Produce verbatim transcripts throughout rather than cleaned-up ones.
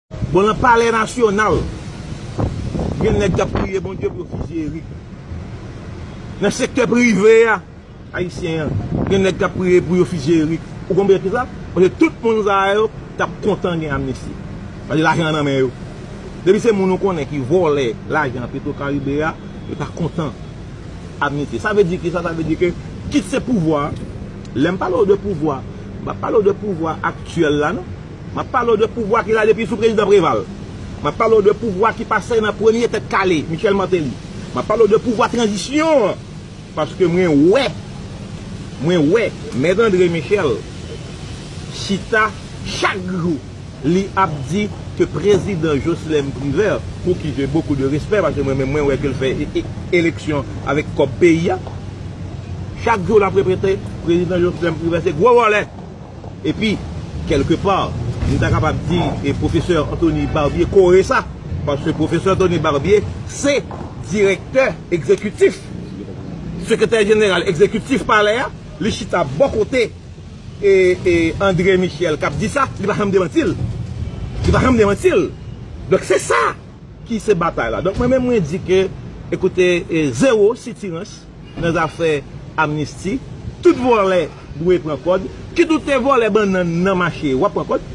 Bon, nan palè nasyonal, gen nèg k ap priye Bondye pou yo fizye Erik. Nan sektè prive a, ayisyen an, gen nèg k ap priye pou yo fizye Erik. Ou konprann ki sa? Paske tout moun sa yo t ap kontan gen amnisti. Paske lajan an nan men yo. Depi se moun ou konnen ki vòlè lajan Petro Caribe a, yo ta kontan amnisti. Sa vle di ki sa? Sa vle di ke, kit se pouvwa, lè m pale w de pouvwa, m pa pale w de pouvwa aktyèl la, non. M ap pale w de pouvwa ki la depi sou prezidan Preval. M ap pale w de pouvwa ki pase nan premye tèt kale, Michel Martelly. M ap pale w de pouvwa tranzisyon an. Paske mwen wè, mwen wè Mèt André Michel chita chak jou, li ap di ke prezidan Jocelerme Privert, pour qui j'ai beaucoup de respect, paske mwen menm mwen wè ke l fè e- e- eleksyon avèk kòb peyi a. Chak jou l ap repete, prezidan Jocelerme Privert se gwo vòlè. Epi, kèlkepa, nou ta kapab di, e pwofesè Anthony Barbier kore sa. Paske pwofesè Anthony Barbier se direktè egzekitif, sekretè jeneral egzekitif palè a, li chita bò kote e, e André Michel k ap di sa, li pa janm demanti l. Li pa janm demanti l. Donk se sa ki se batay la. Donk mwen menm mwen di ke, ekoute, e, zewo sitirans nan zafè amnisti. Tout vòlè dwe pran kòd. Kit ou te vòlè bannann nan mache, w ap pran kòd.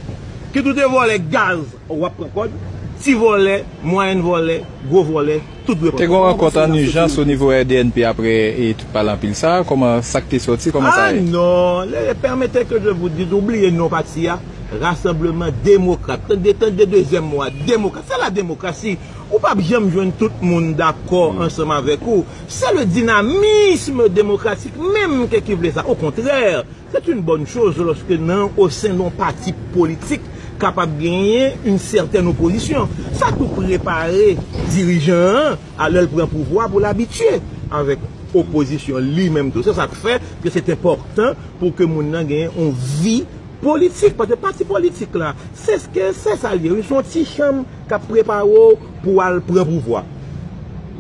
Kit ou te vòlè gaz, w ap pran kòd. Ti vòlè, mwayèn vòlè, gwo vòlè, tout dwe pran kòd. Te gen yon rankont an ijans o nivo R D N P apre e tout pale anpil sa. Kòman sa k te sòti? Kòman sa ye? Ah non, le- permettez que je vous dise, oubliye non pati a, Rassemblement Démocrate. Tande, tande dezyèm mo a, demokrat. Se la demokrasi. Ou p ap janm jwenn tout moun dakò ansanm avèk ou. Se le dynamisme démocratique menm ke ki vle sa. Au contraire, c'est une bonne chose lorsque nan o sen de yon pati politik kapab genyen une certaine opposition. Sa tou prepare dirijan an a lè l pran pouvwa pou l abitye avèk opozisyon li menm tou. Se sa k fè ke se enpòtan pou ke moun nan genyen yon vi politik. Paske pati politik la, se ke se sa l ye, wi, se yon ti chanm k ap prepare w pou w al pran pouvwa.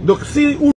Donk, si ou